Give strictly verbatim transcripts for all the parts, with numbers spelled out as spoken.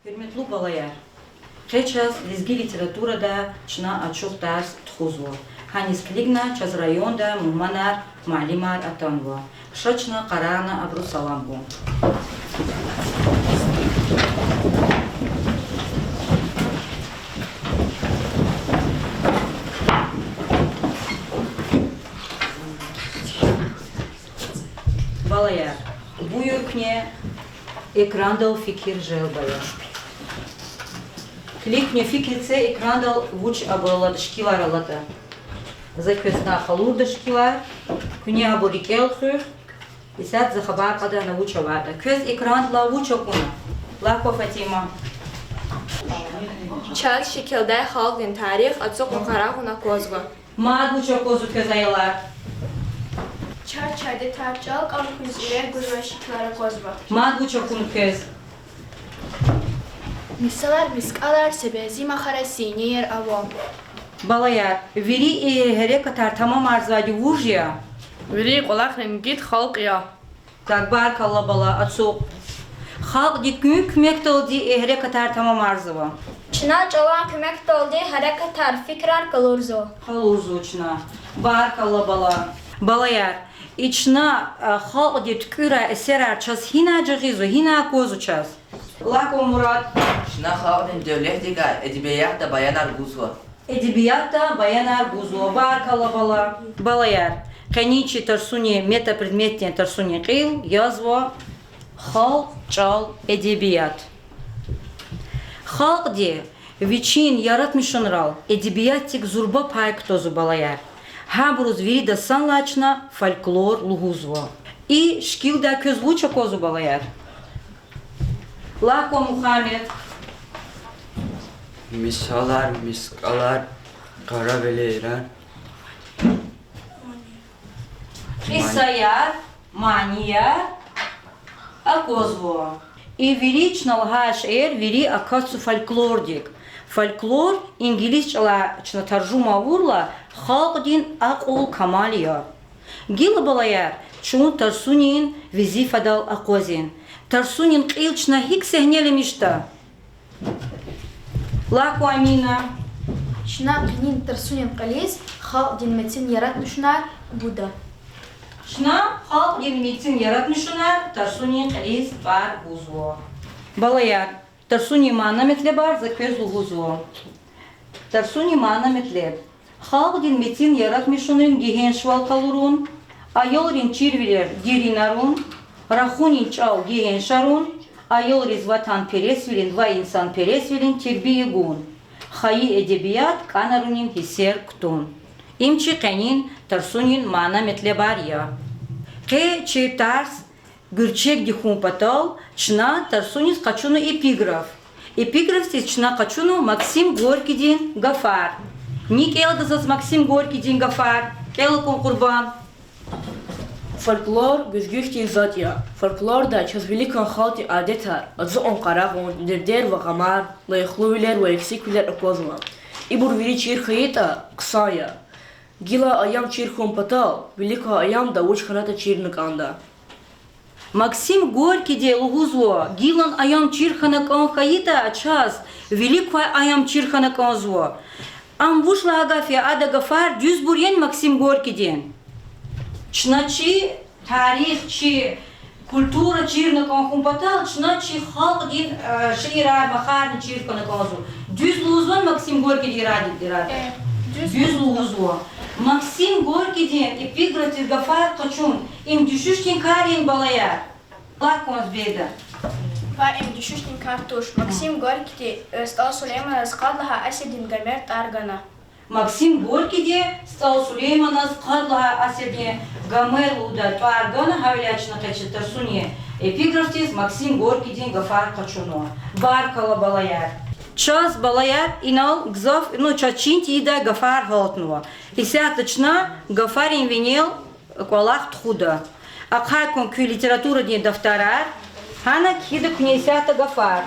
Гьуьрметлу балаяр, къе чаз лезги литературада чна ачух тарс тухузва. Гьаниз килигна чаз районда мугьманар, муаллимар атанва. Ша чна къарагъна абуру салам гун. Балаяр, буюр куьне экрандал фикир желб ая. Килиг куьне фикир це, экрандал вуч абур алатӀа, шикилар алатӀа. За квез гана къалурда шикилар, куьне абур рикӀел хуьх, исятда за хабар кьада гьана вуч аватӀа. Квез экрандилай вуч акуна? Лагь кван, Фатима. Чаз шикилдай халкьдин тарих ацукьун къарагъун аквазва. Мад вуч аквазва квез, аялар? Чаз чи адетар, чӀал кӀан хьиз эвер гузвай шикилар аквазва. Мад вуч акуна квез? Мисалар, мискӀалар, са бязи махара синияр ава. Балаяр, вири и гьерекатар тамамарзавайди вуж я? Вири кӀвалахрин игит халкь я. Так, баркалла, бала, ацукь. Халкьди куьн куьмекдалди и гьерекатар тамамарзава? Чна чӀалан куьмекдалди гьерекатар, фикирар къалурзава. Къалурзава чна. Баркалла, бала. Балаяр, и чна, а, халкьди туькӀуьрай эсерар чаз гьинай жагъизва, гьинай аквазва чаз? Лагь кван, Мурад. Чна халкьдин девлетлувиликай эдебиятда баянар гузва. Эдебиятда баянар гузва. Баркалла, бала. Балаяр, къенин чи тарсунин, метапредметдин тарсунин кьил язва халкь, чӀал, эдебият. Халкьди вичин яратмишунрал эдебиятдик зурба пай кутазва, балаяр. Гьабуруз виридаз санлай чна фольклор лугьузва. И шикилдай квез вуч аквазва, балаяр? Лагь кван, Мухаммед. Мисалар, мискӀалар, къаравилерар, кьисаяр, манияр аквазва. И вири чна лагьай шейэр вири акатзава фольклордик. Фольклор инглис чӀалай чна таржума авурла, халкьдин акьул-камал я. Гила, балаяр, чун тарсунин везифадал акъвазин. Тарсунин кьил чна гьикӀ сегьнелмишда? Лагь кван, Амина. Чна къенин тарсунин кьилиз халкьдин мецин яратмишунар гуда. Чна халкьдин мецин яратмишунар тарсунин кьилиз тӀвар гузва. Балаяр, тарсунин мана-метлебар за квез лугьузва. Тарсунин мана-метлеб. Халкьдин мецин яратмишунрин гегьеншвал къалурун, аялрин чирвилер деринарун, рахунин чӀал гегьеншарун, аялриз ватанпересвилин ва инсанпересвилин тербия гун, хайи эдебият кӀанарунин гьиссер кутун. Им чи къенин тарсунин мана-метлебар я. Къе чи тарс гуьрчегди хьун патал чна тарсуниз къачуна эпиграф. Эпиграфдиз чна къачуна Максим Горькийдин гафар. Ни кӀелда заз Максим Горькийдин гафар? КӀела кван, Къурбан. Фольклор гуьзгуьхьдин затӀ я. Фольклорда чаз виликан халкьдин адетар, ацукьун-къарагъун, дердер ва гъамар, лайихлувилер ва эксиквилер аквазва. Ибур вири чир хьайитӀа, хъсан я. Гила аям чир хьун патал, виликан аямда вуч хьанатӀа чирна кӀанда. Максим Горькийди лугьузва, гилан аям чир хьана кӀан хьайитӀа чаз, виликан аям чир хьана кӀанзава. Ам вуч лагьай гаф я, ада гафар дуьзбур яни Максим Горькийдин? Чна чи тарих, чи культура чирна кӀан хьун патал, чна чи халкьдин, э, шиирар, махарни чир хьана кӀанзава. Дуьз лугьузвани Максим Горькийди ирад-, ирада? Дуьз лугьузва. Максим Горькийдин эпиграфдиз гафар къачун, им дуьшуьшдин кар яни, балаяр? Лагь кван, Зубейда. Ва им дуьшуьшдин кар туш. Максим Горькийди СтӀал Сулейманаз къад лагьай асирдин Гомер тӀвар гана. Максим Горькийди СтӀал Сулейманаз къад лагьай асирдин Гомер лугьудай тӀвар гана, гьавиляй чна къе чи тарсунин эпиграфдиз Максим Горькийдин гафар къачунва. Баркалла, балаяр. Чаз, балаяр, инал гзаф, ну, чаз чин тийидай гафар гьалтнава. Исятда чна гафарин винел кӀвалах тухуда. Ахъай кван куь литературадин дафтарар. Гьана кхьида куьне исятда гафар.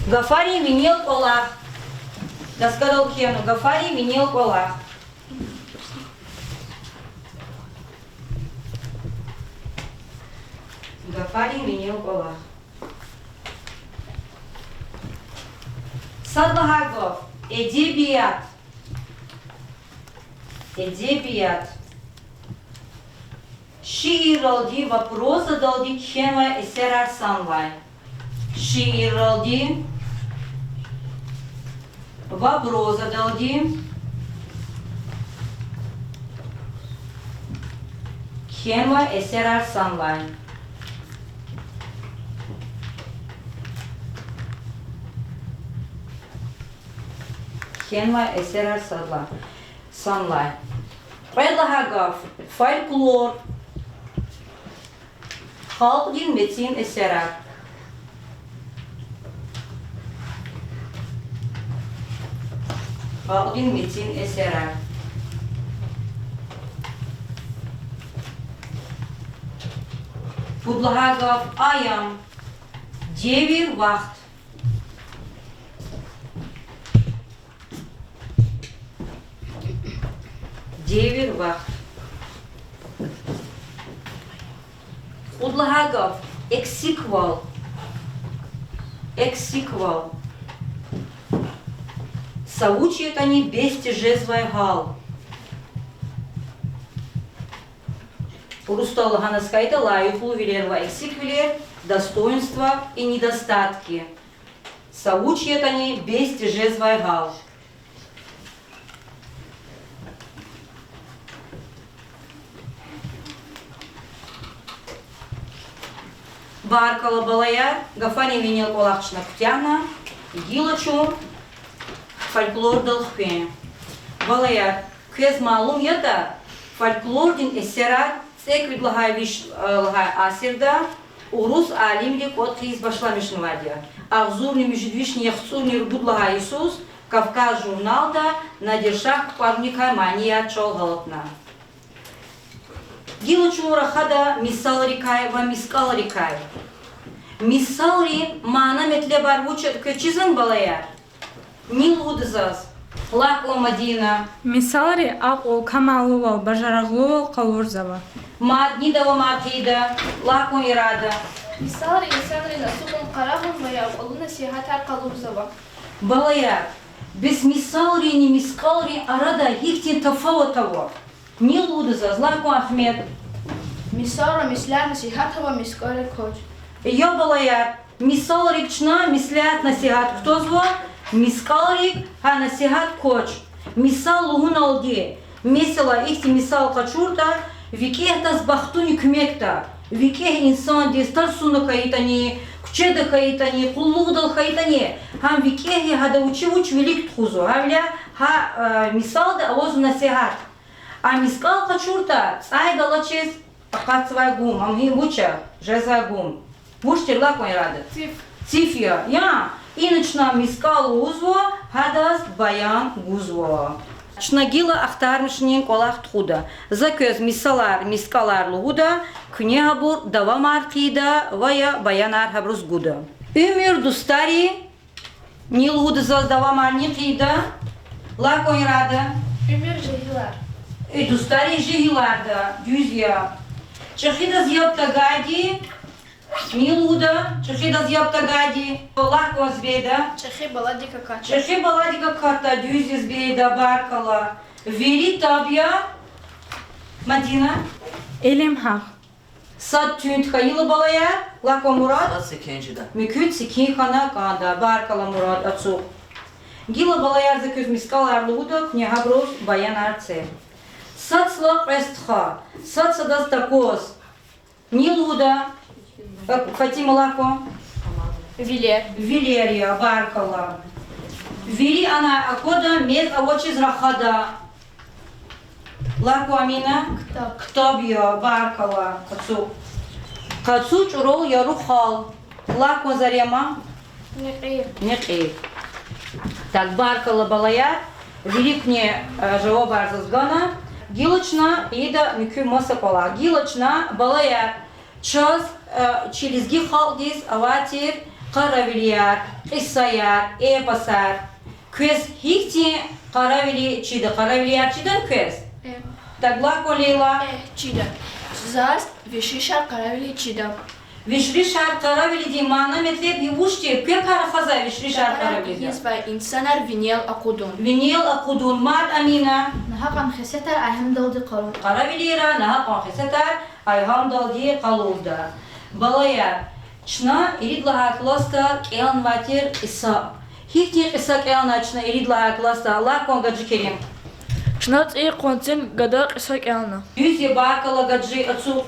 Гафарин винел кӀвалах. Доскадал кхьена, гафарин винел кӀвалах. Гафарин винел кӀвалах. Сад лагьай гаф, эдебият. Эдебият. Шиирралди ва прозадалди кхьенвай эсерар санлай. Шиирралди ва прозадалди кхьенвай эсерар санлай. Кхьенвай эсерар садла-, санлай. Кьвед лагьай гаф, фольклор. Халкьдин мецин эсерар. Халкьдин мецин эсерар. Пуд лагьай гаф, аям. Девир, вахт. Девир, вахт. Кьуд лагьай гаф, эксиквал. Эксиквал. Са вуч ятӀани бес тежезвай гьал. Урусдал лагьана хьайитӀа, лайихлувилер ва эксиквилер, достоинства и недостатки. Са вуч ятӀани бес тежезвай гьал. Баркалла, балаяр, гафарин винел кӀвалах чна куьтягьна, гила чун фольклордал хквен. Балаяр, квез малум ятӀа, фольклордин эсерар цӀекӀуьд лагьай, виш, э, лагьай асирда урус алимри кӀватӀ хъийиз башламишнавайди я. Агъзурни муьжуьд вишни яхцӀурни ругуд лагьай йисуз Кавказ журналда Надир-шагь кукӀварникай манияр чал гьалтна. Гила чун рахада мисалрикай ва мискӀалрикай. Мисалрин мана-метлебар вуч ятӀа квез чизвани, балаяр? Ни лугьуда заз? Лагь кван, Мадина. Мисалри акьул-камаллувал, бажарагълувал къалурзава. Мад ни давамар хъийида? Лагь кван, Ирада. Мисалри инсанрин ацукьун-къарагъун ва я акьуллу насигьатар къалурзава. Балаяр, бес мисалринни мискӀалрин арада гьихьтин тафават ава? Ни лугьуда заз? Лагь кван, Агьмед. Мисалра меслят-насигьат ава, мискӀалрик квач. Я, балаяр, мисалрик чна меслят-насигьат кутазва, мискӀалрик гьа насигьат квач. Мисал лугьуналди, месела, ихьтин мисал къачуртӀа, викӀегьдаз бахтуни куьмекда, викӀегь инсандиз тарсуна хьайитӀани, куьчеда хьайитӀани, къуллугъдал хьайитӀани, гьам викӀегьи гьада вичи вуч вилик тухузва, гьавиляй гьа, э, мисалда авазва насигьат. А мискӀал къачуртӀа, цӀай галачиз акъатзавай гум, ам гьи вуч я, жезвай гум. Вуч тир, лагь кван, Ирада? Циф. Циф я, я. Ина чна мискӀал лугьузва, гьадаз баян гузва. Чна гила ахтармишунин кӀвалах тухуда. За квез мисалар, мискӀалар лугьуда, куьне гьабур давамар хъийида ва я баянар гьабуруз гуда. Уьмуьр дустари, ни лугьуда заз, давамарни хъийида? Лагь кван, Ирада. Уьмуьр жегьилар. Э, дустари жегьиларда, дуьз я. ЧӀехидаз яб тагайди, ни лугьуда, чӀехидаз яб тагайди? Лагь кван, Зубейда. ЧӀехи баладик акатда. ЧӀехи баладик акатда, дуьз я, Зубейда, баркалла. Вири таб я, Мадина. Илим гьахъ. Сад туьнт хьайила, балаяр, лагь кван, Мурад. Сад секин чида. Муькуьд секин хьана кӀанда, баркалла, Мурад, ацукь. Гила, балаяр, за квез мискӀалар лугьуда, куьне гьабуруз баянар це. Сад садаз кьве стха, сад садаз такваз. Ни лугьуда, Фатима, лагь кван. Вилер. Вилер я, баркалла. Вири анай аквада, мез авачиз рахада. Лагь кван, Амина. Ктаб. Ктаб я, баркалла, къацу. Къацу чӀурал яру хал. Лагь кван, Зарема. Некьи. Некьи. Так, баркалла, балаяр. Виликни, э, жавабар заз гана. Гила чна ида муькуь маса кӀвалах. Гила чна, балаяр, чаз, э, чи лезги халкьдиз авай тир къаравилияр, кьисаяр, эпосар. Квез гьихьтин къаравили чида, къаравилияр чидани квез? Э. Так, лагь кван, Лейла. Э, чида. Заз Вешишар къаравили чида. Вишришар къаравилидин мана-метлеб вуч тир? Квекай рахазвай вишришар къаравилида. Ийизвай инсанар винел акъудун. Винел акъудун. Мад, Амина. Нагьакьан хесетар айгьамдалди къалурда. Къаравилийра нагьакьан хесетар айгьамдалди къалурда. Балаяр, чна ирид лагьай класда кӀелнавай тир кьиса. Гьихьтин кьиса кӀелна чна ирид лагьай класда? Лагь кван, Гаджикерим. Чна цӀийи къванцин гада кьиса кӀелна. Дуьз я, баркалла, Гаджи, ацукь.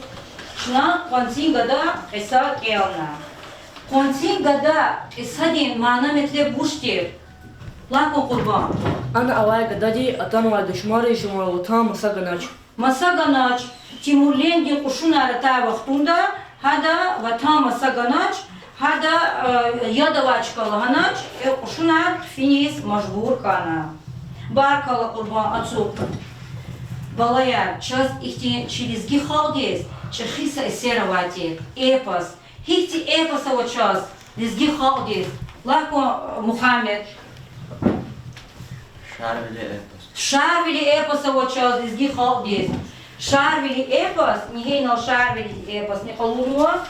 Чна къванцин гада кьиса кӀелна. Къванцин гада кьисадин мана-метлеб вуч тир? Лагь кван, Къурбан. Ана авай гадади атанвай душманриз жуван ватан маса ганач. Маса ганач, Тимурлендин кьушунар атай вахтунда гьада ватан маса ганач, гьада, э, яд авай чка лагьанач, э, кьушунар хъфиниз мажбур хьана. Баркалла, Къурбан, ацукь. Балаяр, чаз ихьтин чи лезги халкьдиз чӀехи са эсер авай тир, эпос. Гьихьтин эпос ава чаз, лезги халкьдиз? Лагь кван, Мухаммед. Шарвили эпос. Шарвили эпос ава чаз, лезги халкьдиз. Шарвили эпос, ни гьинал Шарвили эпосни къалурнава.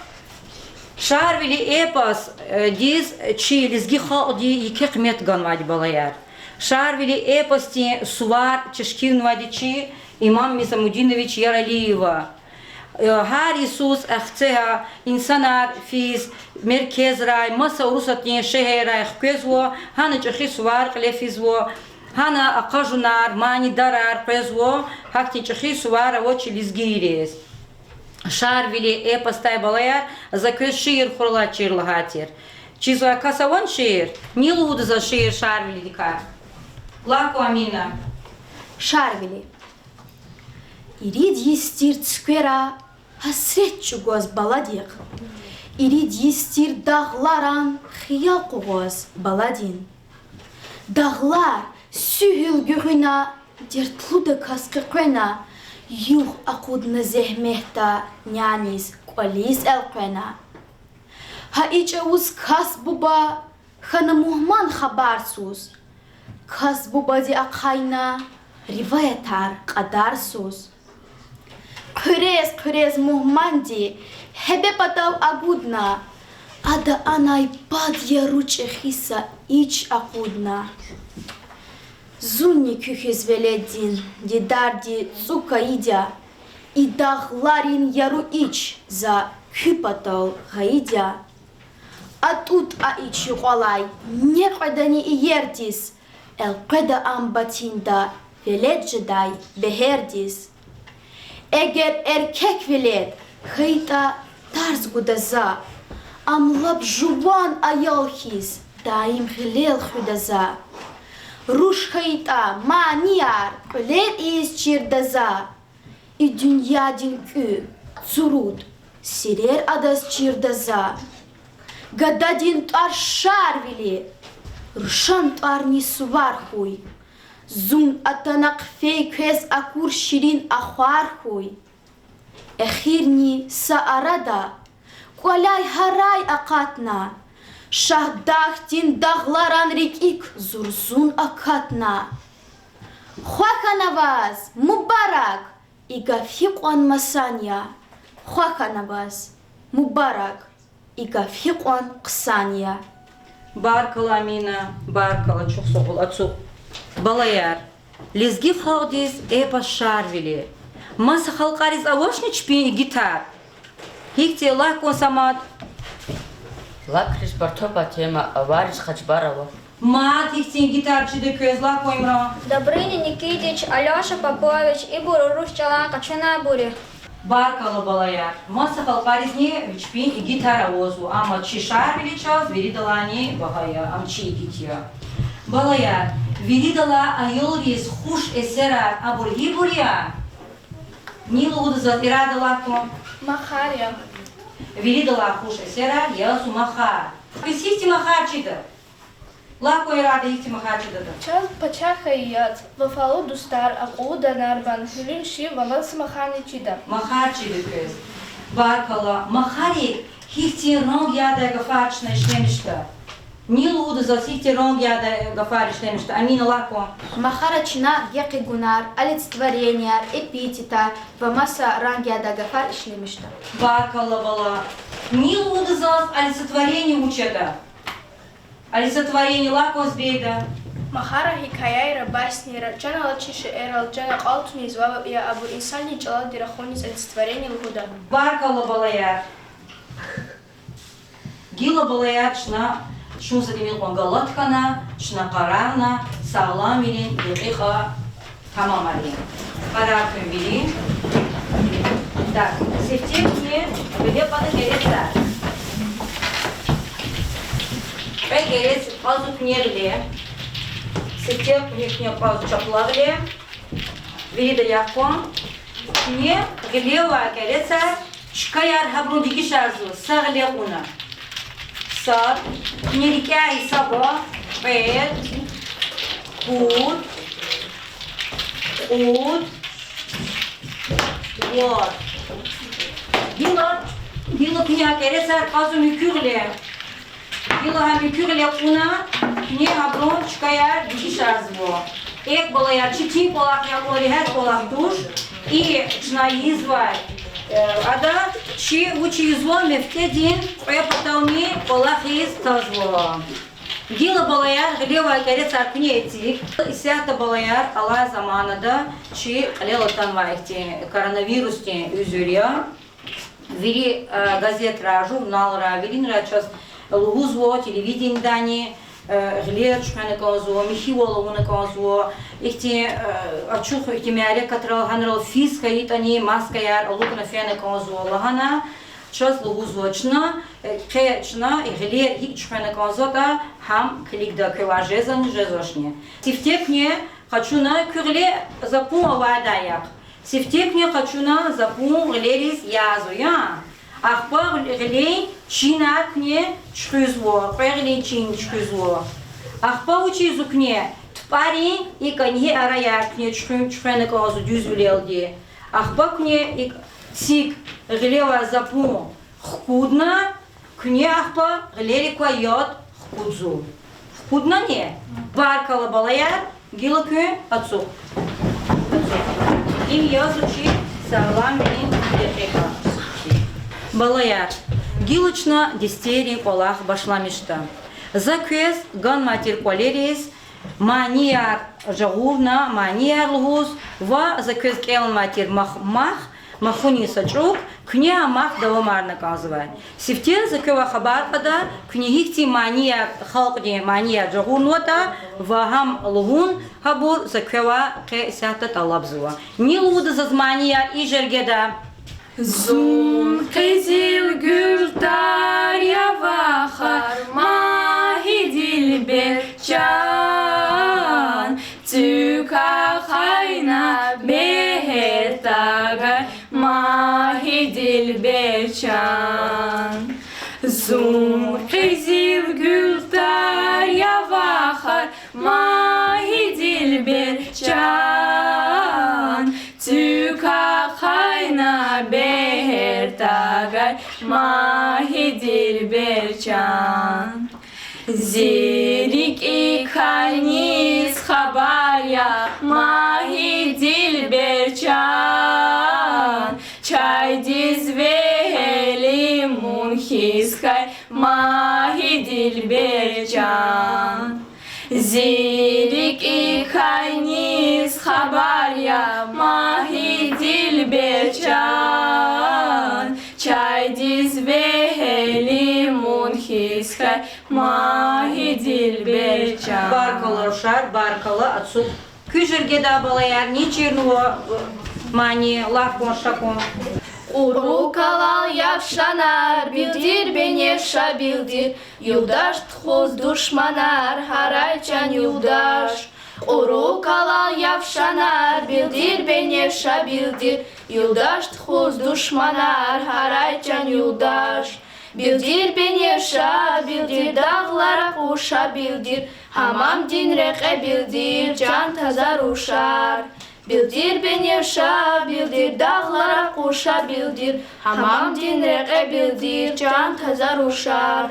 Шарвили эпос, э, диз чи лезги халкьди еке къимет ганвайди, балаяр. Шарвили эпосдин сувар тешкилнавайди чи Имам Мизамудинович Яралиева. Э, гьар йисуз ахцегьа инсанар физ, меркезрай, маса Урусатдин шегьеррай хквезва, гьана чӀехи сувар кьиле физва, гьана акъажунар, манидарар къвезва, гьахьтин чӀехи сувар ава чи лезгийриз. Шарвили эпосдай, балаяр, за квез шиир хуралай чир лагьай тир. Чизвай кас авани шиир? Ни лугьуда заз шиир Шарвилидикай? Лагь кван, Амина. Шарвили. Ирид йис тир цуьквера гьасрет чӀугваз баладихъ. Ирид йис тир дагъларан хиял къугъваз баладин. Дагълар суьгьуьл гуьгъуьна, дертлудаказ къекъвена, югъ акъудна зегьметда няниз, кӀвализ элкъвена. Гьа и чӀавуз кас буба хьана мугьман хабарсуз, кас бубади ахъайна риваятар кьадарсуз. Хъуьрез-хъуьрез мугьманди гьебе патав агудна, ада анай пад яру чӀехи са ич акъудна. Зунни куь хьиз веледдин дидарди цӀу кайид я, и дагъларин яру ич за куь патал гъайид я. АтӀуд а ич юкьвалай, некьведани иердиз, элкъведа ам батинда велед жедай бегьердиз. Эгер эркеквилед хьайитӀа, тарс гуда за, ам лап жуван аял хьиз даим гъилел хуьда за. Руш хьайитӀа, манияр кьуьлер ийиз чирда за. И дуьньядин кӀуьд, цуруд сирер адаз чирда за. Гададин тӀвар Шарвили, рушан тӀварни сувар хьуй. Зун атана хъфей квез акур ширин ахвар хьуй. Эхирни са арада кӀваляй гьарай акъатна, Шагьдагъдин дагъларан рикӀик зурзун акатна. Хва хьана ваз, мубарак, и гаф гьикьван масан я. Хва хьана ваз, мубарак, и гаф гьикьван хъсан я. Баркалла, Амина, баркалла, чухсагъул, ацукь. Балаяр, лезги халкьдиз эпос Шарвили. Маса халкьариз авачни чпин игитар? Гьихьтин я, лагь кван, Самат. Лакриз Партопа тема, авайриз хачбар ава. Мад гьихьтин игитар чида квез, лагь кван, Имран. Добрыня Никитич, Алёша Попович, ибур урус чӀалан къачунайбур я. Баркалла, балаяр. Маса халкьаризни чпин игитар авазва, амма чи Шарвили чаз виридалайни багьа я, ам чи игит я. Балаяр, виридалай аялриз хуш эсерар абур гьибур я? Ни лугьуда заз, Ирада, лагь кван. Махар я. Виридалай хуш эсерар язва махар. Квез гьихьтин махар чида? Лагь кван, Ирада, гьихьтин махар чидатӀа. Чаз пачагь хьайи яц, вафалу дустар, акьуллу данарбан, гьуьлуьн шив ва маса махарни чида. Махар чида квез. Баркалла. Махарик гьихьтин ранг ядай гафар чна ишлемишда? Ни лугьуда заз, гьихьтин ранг ядай гафар ишлемишда, Амина, лагь кван. Махара чна гекъигунар, олицетворенияр, эпитетар ва маса ранг ядай гафар ишлемишда. Баркалла, бала. Ни лугьуда заз, олицетворение вуч ятӀа? Олицетворение лагь кван, Зубейда. Махара гьикаяйра, баснийра, чан алачир шейэрал чан акьалтуниз ва я абур инсандин чӀалалди рахуниз олицетворение лугьуда. Баркалла, балаяр. Гила, балаяр, чна чун са тӀимил кьван галат хьана, чна къарагъна сагъламвилин декьикьа тамамарин. Къарагъ куьн вири. Так, сифте куьне гъиле кьада герецар. Кьве герец кьазва куьне гъиле. Сифте куьне, куьне кьазва чапла гъиле. Вирида ягъ кван. Куьне гъиле авай герецар, чкаяр гьабурун дегишарзава, са гъиле кьуна. Сад, куьне рикӀяй гьисаб, кьвед, пуд, кьуд, вад. Гила, гила куьне герецар кьазва муькуь гъиле. Гила гьа муькуь гъиле кьуна, куьне гьабурун чкаяр дегишарзава. Экв, балаяр, чи тин кӀвалах я, кьван регьят кӀвалах туш. И чна ийизвай, э, ада чи вуч ийизва, мефтӀедин кьве патални кӀвалахиз тазва. Гила, балаяр, гъиле авай герецар куьне эциг. Исятда, балаяр, алай заманада чи кьилел атанвай ихьтин коронавирусдин уьзуьр я. Вири, э, газетра, журналра, виринра чаз лугьузва, телевиденидани, э, гъилер чуьхвена кӀанзава, михьивал авуна кӀанзава. Ихьтин, э, ачух ихьтин мярекатрал, гьанрал физ хьайитӀани маскаяр алукӀна фена кӀанзава лагьана чаз лугьузва. Чна, э, къе чна гъилер гьикӀ чуьхвена кӀанзаватӀа, гьам килигда, квевай жезвани жезвачни. Сифте куьне къачуна, куь гъиле запун авайдай яхъ. Сифте куьне къачуна, запун гъилериз язва, я. Ахпа гъиле-, гъилин чинар куьне чуьхуьзва, кьве гъилин чин чуьхуьзва. Ахпа вучиз куьне тупӀарин и кӀанихьи араяр куьне чуьхуьн-, чуьхвена кӀанзава дуьзвилелди. Ахпа куьне и цик гъилевай запун хкудна, куьне ахпа гъилерик квай яд хкудзава. Хкуднани? Баркалла, балаяр, гила куьн ацукь. Им язва чи сагъламвилин декьикьа. Балаяр, гила чна дестейрин кӀвалах башламишда. За квез ганвай тир кӀвалериз манияр жагъурна, манияр лугьуз, ва за квез кӀелнавай тир мах-, мах, махунин са чӀук, куьне а мах давамарна кӀанзавай. Сифте за квевай хабар кьада, куьне гьихьтин манияр, халкьдин манияр жагъурнаватӀа, ва гьам лугьун гьабур за квевай къе исятда тӀалабзава. Ни лугьуда заз манияр и жергеда? Зун къизил гуьлдер я вахар, магьи дилбер чан, цуьк ахъайна бегьер тагай, магьи дилбер чан. Зун къизил гуьлдер я вахар, магьи дилбер чан, цуьк ахъайна бегьер тагай, магьи дилбер чан. Зи рикӀикай низ хабар я, магьи дилбер чан, чайдиз вегьели мун хьиз хьай, магьи дилбер чан. Зи рикӀикай низ хабар я, магьи дилбер чан, чайдиз вегьели мун хьиз хьай, магьи дилбер чан. Баркалла, рушар, баркалла, ацукь. Куь жергеда, балаяр, ни чирнава, мани лагь кван, ша кван. Кьуру калал яф шанар, билдир бенефша билдир, юлдаш тухуз душманар, гьарай чан юлдаш. Кьуру калал яф шанар, билдир бенефша билдир, юлдаш тухуз душманар, гьарай чан юлдаш. Билдир бенефша билдир, дагълар акъуша билдир, гьамамдин рекье билдир, чан таза рушар. Билдир беневша, билдир дагълара къуша, билдир гьамамдин рекье, билдир чан таза рушар.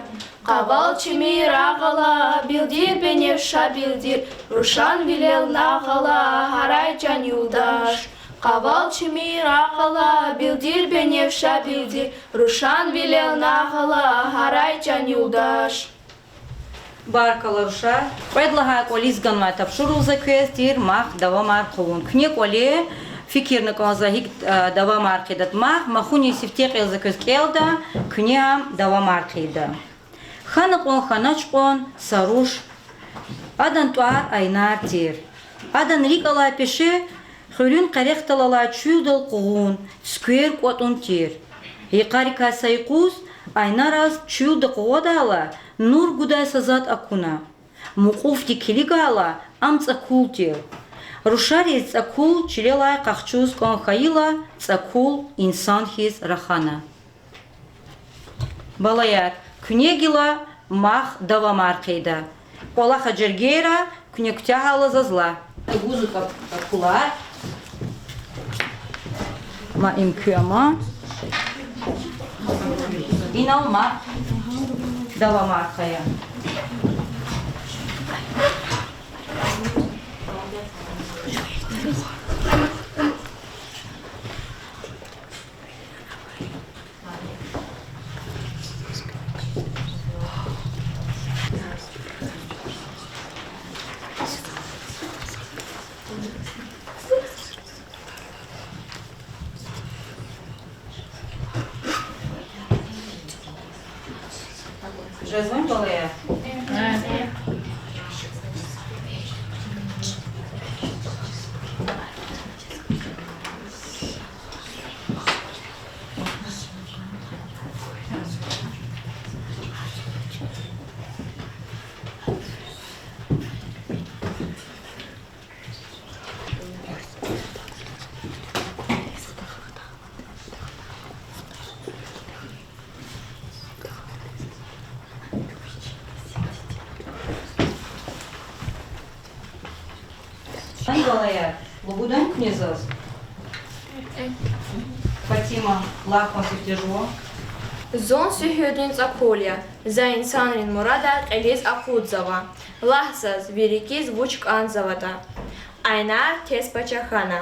Къавал чими рагъ ала, билдир беневша, билдир рушанвилел нагъв ала, гьарай чан юлдаш. Къавал чими рагъ ала, билдир беневша, билдир рушанвилел нагъв ала, гьарай чан юлдаш. Баркалла, рушар. Кьвед лагьай кӀвализ ганвай тапшуругъ за квез тир мах давамар хъувун. Куьне кӀвале фикирна кӀанзава гьикӀ, а, давамар хъийидатӀа мах, махунин сифте кьил за квез кӀелда, куьне ам давамар хъийида. Хьана кьван, хьанач кьван са руш. Адан тӀвар Айнар тир. Адан рикӀ алай пеше хуьруьн къерехдал алай чуьлдал къугъун, цуьквер кӀватӀун тир. Йикъарикай са юкъуз Айнараз чуьлда къугъвадайла нур гудай са затӀ акуна. Мукьуфди килигайла, ам цӀакул тир. Рушариз цӀакул чилелай къахчуз кӀан хьайила, цӀакул инсан хьиз рахана. Балаяр, куьне гила мах давамар хъийида. КӀвалаха жергейра, куьне куьтягьайла заз лагь. Гузва кӀа-, кӀапулар. Ма им куь ама. Инал мах давамар хъая. Жезвани, балаяр? Ай, балаяр, лугьудани куьне заз? Фатима, лагь кван сифте жува. Зун суьгьуьрдин цӀакул я, за инсанрин мурадар кьилиз акъудзава. Лагь заз, ви рикӀиз вуч кӀанзаватӀа? Айнар тестпачагь хьана.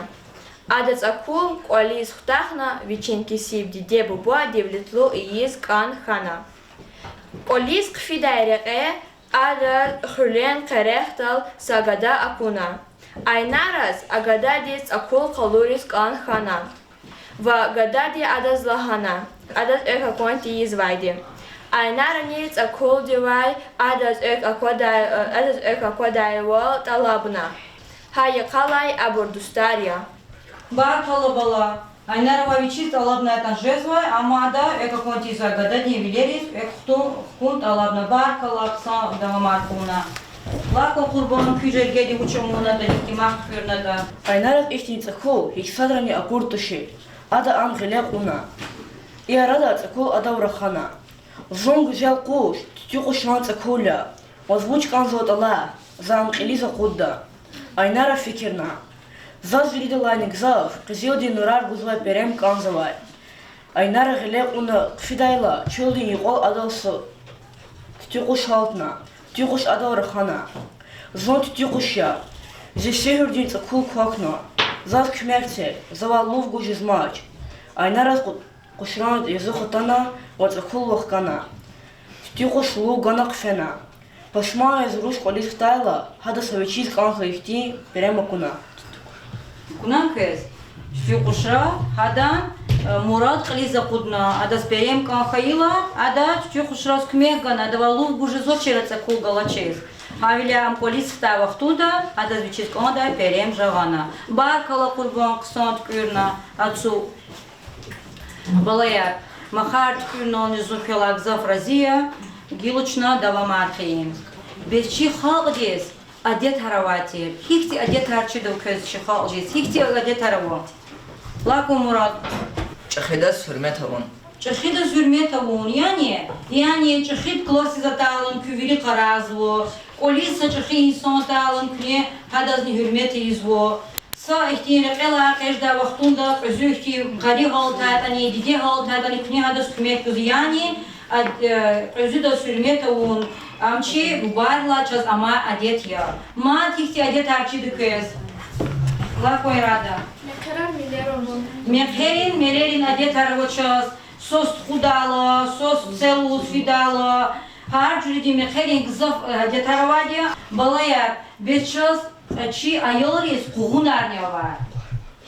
Ада цӀакул кӀвализ хутахна вичин кесиб диде-буба девлетлу ийиз кӀан хьана. КӀвализ хъфидай рекье адаз хуьлен къерехдал са гада акуна. Айнараз а гададиз цӀакул къалуриз кӀан хьана. Ва гадади адаз лагьана, адаз экв акун тийизвайди. Айнарани цӀакулдивай адаз экв аквадай-, адаз экв аквадайвал тӀалабна. Гьа йикъалай абур дустар я. Баркалла, бала. Айнаравай вичиз тӀалабнайтӀан жезвай, амма ада экв акун тийизвай гададин вилериз экв хтун, хкун тӀалабна. Баркалла, хъсан давамар хъувуна. Лагь кван, Къурбан, куь жергеди вуч авунатӀа, гьихьтин мах туькӀуьрнатӀа? Айнараз ихьтин цӀакул гьич садрани акур тушир. Ада ам гъиле кьуна. И арада цӀакул адав рахана. Зун гуьзел къуш, туьтуькъушран цӀакул я. Ваз вуч кӀанзаватӀа лагь, за ам кьилиз акъудда. Айнара фикирна. Заз виридалайни гзаф къизилдин нурар гузвай перем кӀанзавай. Айнара гъиле кьуна хъфидайла, чуьлдин юкьвал адал са туьтуькъуш гьалтна. Туьтуькъуш адал рахана. Зун туьтуькъуш я. Зи суьгьуьрдин цӀакул квахьна. Заз куьмек це, завай лув гуз жезмач. Айнараз къу-, къушран язух атана ва цӀакул вахкана. Туьтуькъуш лув гана хъфена. Пашман яз руш кӀвализ хтайла, гьада са вичиз кӀан хьайи хьтин перем акуна. Акуна квез? Туьтуькъушра гьадан, э, мурад кьилиз акъудна, адаз перем кӀан хьайила, ада туьтуькъушраз куьмек гана, адавай лув гуз жезвачир а цӀакул галачиз. Гьавиляй ам кӀвализ хтай вахтунда адаз вичиз кӀандай перем жагъана. Баркалла, Къурбан, хъсан туькӀуьрна, ацукь. Балаяр, махар туькӀуьрнални зун квелай гзаф рази я, гила чна давамар хъийин. Бес чи халкьдиз адетар авай тир. Гьихьтин адетар чида квез чи халкьдиз? Гьихьтин адетар ава? Лагь кван, Мурад. ЧӀехидаз гьуьрмет авун. ЧӀехидаз гьуьрмет авун, яни, яни чӀехиди классдиз атайлани куьн вири къарагъзава, кӀвализ са чӀехи инсан атайлани куьне гьадазни гьуьрмет ийизва. Са ихьтин рекьелай къведай вахтунда кьуьзуь ихьтин гъари гьалтайтӀани, диде гьалтайтӀани, куьне гьадаз куьмек гуз, яни, а, э, кьуьзуьдаз гьуьрмет авун, ам чи бубайрилай чаз амай адет я. Мад гьихьтин адетар чида квез? Лагь кван, Ирада. Мехъерар мелер авун. Мехъерин, мелерин адетар ава чаз, свас тухудайла, свас це лугьуз фидайла, гьар жуьредин мехъерин гзаф, э, адетар авайди я. Балаяр, бес чаз, э, чи аялриз къугъунарни ава.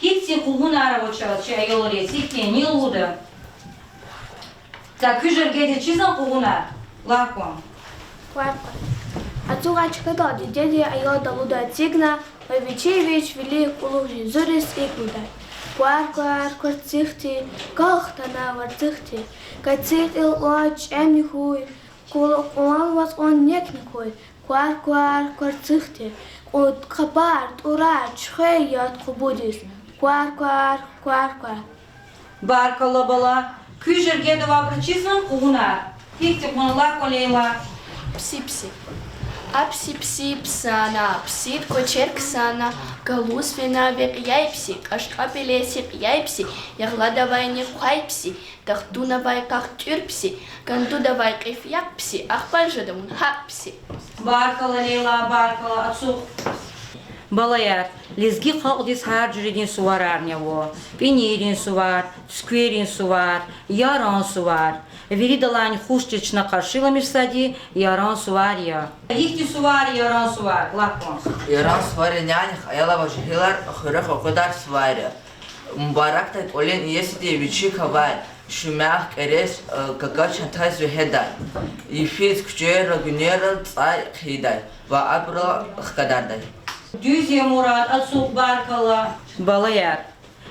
Гьихьтин къугъунар ава чаз чи аялриз, гьихьтин, ни лугьуда? Так, куь жергедиз чизвани къугъунар? Лагь кван. Квар-квар. Ацукьай чкадал дидеди аялди лугьудай эцигна ва вичи вич вилик кӀулухъ жезуриз икӀ лугьудай: квар-квар, кварцихди, кал хтана варцихди, каци кьил кьван чӀемни хьуй, кӀул-, кьван вацӀун некни хьуй, квар-квар, кварцихди, кьуд къапар, тӀурар, чуьхвер яд къубудиз, квар-квар, квар-квар. Баркалла, бала. Куь жергеда авайбуруз чизвани къугъунар? Гьихьтин къугъунар, лагь кван, Лейла. Пси-пси. А пси-пси псана, псид кӀвачер ксана, галуз фена векьяй пси, кьашкьа пеле сикьяй пси, ягълада авайни хъвай пси, тахтуна авай къахтӀуьр пси, кандуда авай кьиф якь пси, ахпа жеда вун гьакь пси. Баркалла, Лейла, баркалла, ацукь. Балаяр, лезги халкьдиз гьар жуьредин суварарни ава: пӀинийрин сувар, цуькверин сувар, яран сувар. Виридалайни хушдиз чна къаршиламишзавайди яран сувар я. Гьихьтин сувар я яран сувар, лагь кван. Яран сувар я нянихъ аялар ва жегьилар хуьре къекъведай сувар я. Мубаракдай кӀвалин иесиди вичик авай шумягъ, кӀерец, э, кака чантаз вегьедай. Йифиз куьчейра, гуьнерал цӀай хъийидай ва абурал хкадардай. Дуьз я, Мурад, ацукь, баркалла. Балаяр,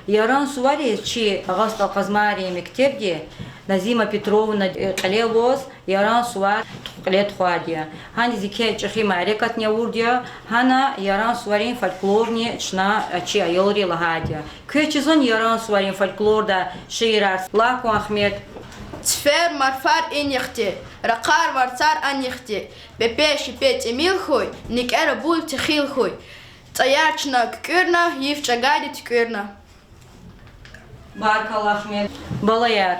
яран сувариз чи Агъа СтӀал Къазмайрин мектебди Назима Петровна, э, кьиле аваз яран сувар кьиле тухвайди я. Гьаниз еке чӀехи мярекатни авурди я, гьана яран суварин фольклорни чна, э, чи аялри лагьайди я. Квез чизвани яран суварин фольклорда шиирар? Лагь кван, Ахмед. Цифер-марфар инихъди, ракъар-варцар анихъди, пепе-шипе тӀимил хьуй, никӀер-абур техил хьуй. ЦӀаяр чна куькӀуьрна, йиф чӀагайди туькӀуьрна. Баркалла, Ахмед. Балаяр,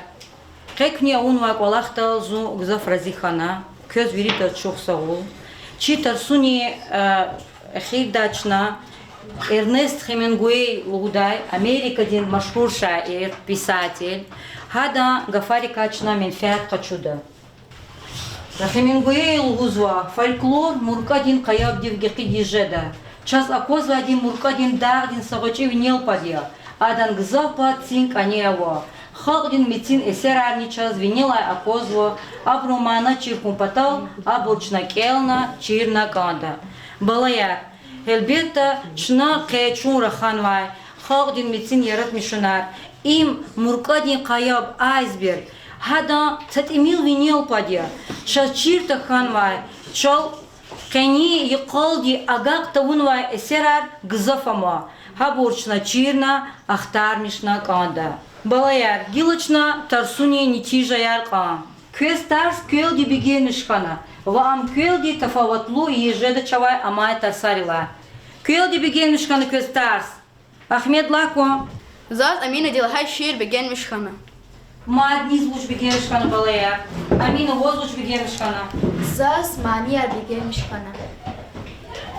къе куьне авунвай кӀвалахдал зун гзаф рази хьана. Квез виридаз чухсагъул хьуй. Чи тарсунин, э, эхирда чна Эрнест Хемингуэй лугьудай, Америкадин машгьур шаир, писатель, гьадан гафарикай чна менфят къачуда. Хемингуэй лугьузва: фольклор муркӀадин къаябдив гекъигиз жеда. Чаз аквазвайди муркӀадин дагъдин са гъвечӀи винел пад я. Адан гзаф пад цин кӀани ава. Халкьдин мецин эсерарни чаз винелай аквазва, абурун мана чир хьун патал абур чна кӀелна, чирна кӀанда. Балаяр, гьелбетда, чна къе чун раханвай халкьдин мецин яратмишунар, им муркӀадин къаяб, айсберг, гьадан са тӀимил винел пад я. Чаз чир тахьанвай, чал къени йикъалди агакь тавунвай эсерар гзаф ама. Гьабур чна чирна, ахтармишна кӀанда. Балаяр, гила чна тарсунин нетижаяр кьан. Квез тарс квелди бегенмиш хьана ва ам квелди тафаватлу ийиз жедачавай амай тарсарилай. Квелди бегенмиш хьана квез тарс. Ахмед, лагь кван. Заз Аминади лагьай шиир бегенмиш хьана. Мад низ вуч бегенмиш хьана, балаяр? Амина, ваз вуч бегенмиш хьана? Заз манияр бегенмиш хьана.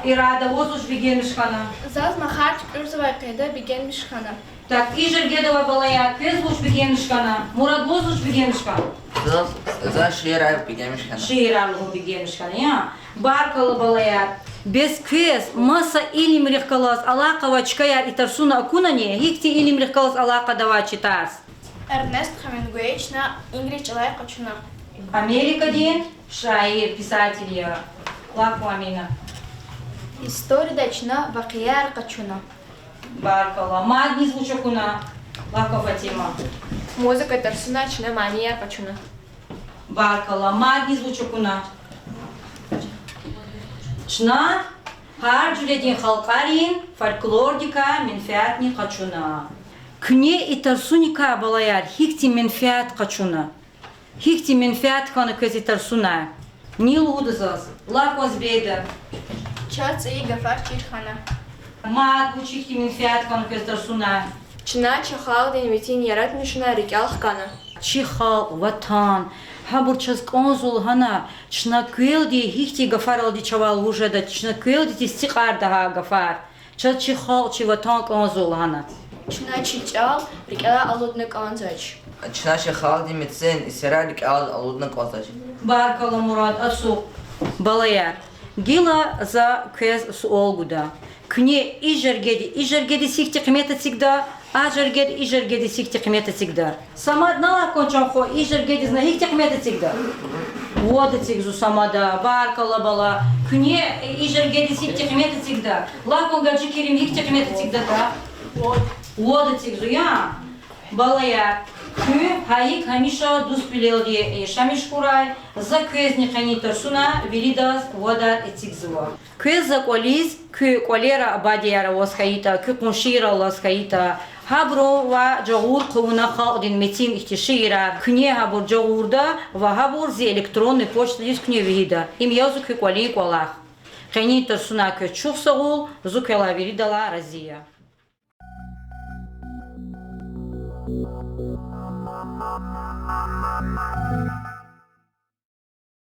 Ирада, ваз вуч бегенмиш хьана? Заз махар туькӀуьрзавай къайда бегенмиш хьана. Так, и жергеда авай балаяр, квез вуч бегенмиш хьана? Мурад, ваз вуч бегенмиш хьана? Заз, заз шиирар бегенмиш хьана. Шиирар лугьун бегенмиш хьана, я? Баркалла, балаяр. Бес квез маса илимрихъ галаз алакъа авай чкаяр и тарсуна акунани? Гьихьтин илимрихъ галаз алакъада авай чи тарс? Эрнест Хемингуэй чна ингилис чӀалай къачуна. Америкадин шаир, писатель я. Лагь кван, Амина. Историда чна вакъиаяр къачуна. Баркалла. Мад низ вуч акуна? Лагь кван, Фатима. Музыка тарсуна чна манияр къачуна. Баркалла. Мад низ вуч акуна? Чна гьар жуьредин халкьарин фольклордикай менфятни къачуна. Куьне и тарсуникай, балаяр, гьихьтин менфят къачуна? Гьихьтин менфят хьана квез и тарсунай? Ни лугьуда заз? Лагь кван, Зубейда. Чаз цӀийи гафар чир хьана. Мад вуч ихьтин менфят хьана квез тарсуна? Чна чи халкьдин витин яратмишунар рикӀел хкана. Чи халкь, ватан, гьабур чаз кӀанзава лагьана, чна квелди гьихьтин гафаралди чавай лугьуз жеда, чна квелди тестикьарда гьа гафар. Чаз чи халкь, чи ватан кӀанзава лагьана. Чна чи чӀал рикӀелай алудна кӀанзавач. Чна чи халкьдин мецин эсерар рикӀелай алудна кӀанзавач. Баркалла, Мурад, ацукь. Балаяр, гила за квез суал гуда. Куьне и жергеди и жергедиз гьихьтин къимет эцигда, а жергеди и жергедиз гьихьтин къимет эцигда? Самад, на лагь кван, чан хва, и жергедиз на гьихьтин къимет эцигда? Вад эцигзава самада, баркалла, бала. Куьне и жергедиз гьихьтин къимет эцигда? Лагь кван, Гаджикерим, гьихьтин къимет эцигдатӀа? Вад эцигзава, я? Балаяр, куьн гьа икӀ гьамиша дуствилелди яшамиш хьурай, за квезни къенин тарсуна виридаз вадар эцигзава. Квез за кӀвализ, куь кӀвалера абадияр аваз хьайитӀа, куь къуншийрал алаз хьайитӀа, гьабурувай жагъур хъувуна халкьдин мецин ихьтин шиирар, куьне гьабур жагъурда ва гьабур зи электронный почтадиз куьне вегьида. Им я зи куь кӀвалин кӀвалах. Къенин тарсуна квез чухсагъул, зун квелай виридалай рази я.